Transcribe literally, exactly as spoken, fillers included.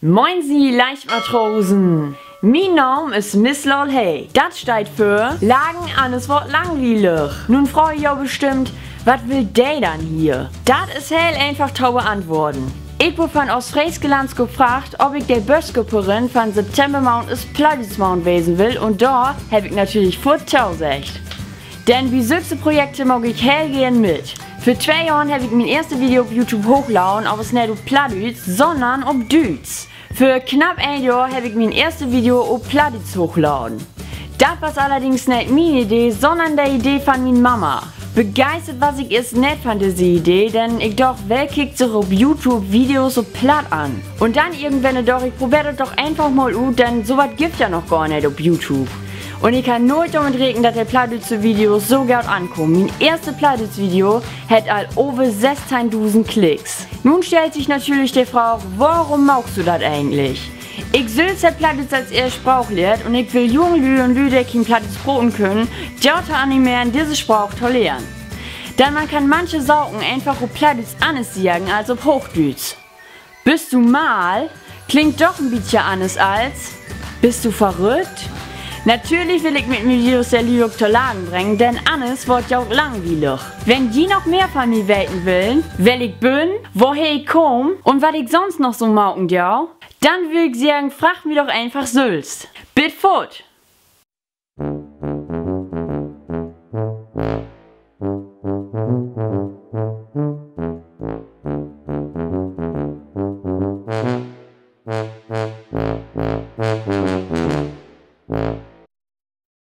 Moin, ji Leichtmatrosen! Mien Naam is Miss Lal Hey. Dat steiht för Lachen, anners warrt langwielig. Nu fraagt ji jo bestimmt: Wat will de denn hier? Dat is heel eenfach to beantwoorden. Ik wurr von Oostfreeske Landskupp fraagt, of ik de Böskupperin von Septembermaand is Plattdüütskmaand wesen will, un dor heff ik natürlich foorts toseggt. Denn bi sükse Projekte maak ik heel geern mit. Vör twee Johren heff ik mien eerste Video op YouTube hoochladen, avers neet op Plattdüütsk, sonnern op Düütsk. Vör knapp een Johr heff ik mien eerste Video op Plattdüütsk hoochladen. Dat was allerdings neet mien Idee, sonnern de Idee von mien Mama. Begeistert was ik eerst neet von disse Idee, denn ik doch, well kickt sük op YouTube Videos op Platt an? Un denn irgendwenn doch, ik probeer dat doch eenfach mal ut, denn so wat gifft ja noch gor neet op YouTube. Un ik harr nooit dormit rekent, dat de plattdüütske Videos so goot ankamen. Mien eerste plattdüütske Video hett al över sössteihndusend Klicks. Nu stellt sik natürlich de Fraag: Worüm maakst du dat egentlich? Ik sülvst heff Plattdüütsk as eerst Spraak lehrt un ik will junge Lüüd un Lüüd, de kien Plattdüütsk proten könen, dorto animeren, disse Spraak to lehren. Denn man kann manche Saken eenfach op Plattdüütsk anners seggen as op Hoochdüütsk. Büst du mall? Klingt doch en bietje anners as: Büst du verrückt? Natürlich will ik mit mien Videos de Lüüd ok to lachen bringen, denn anners warrt ja ok langwielig. Wenn ji noch mehr von mi weten willen, well ik bün, woher ik kaam un wat ik sonst noch so maken do, denn würr ik seggen, fraagt mi doch eenfach sülvst. Bit foort!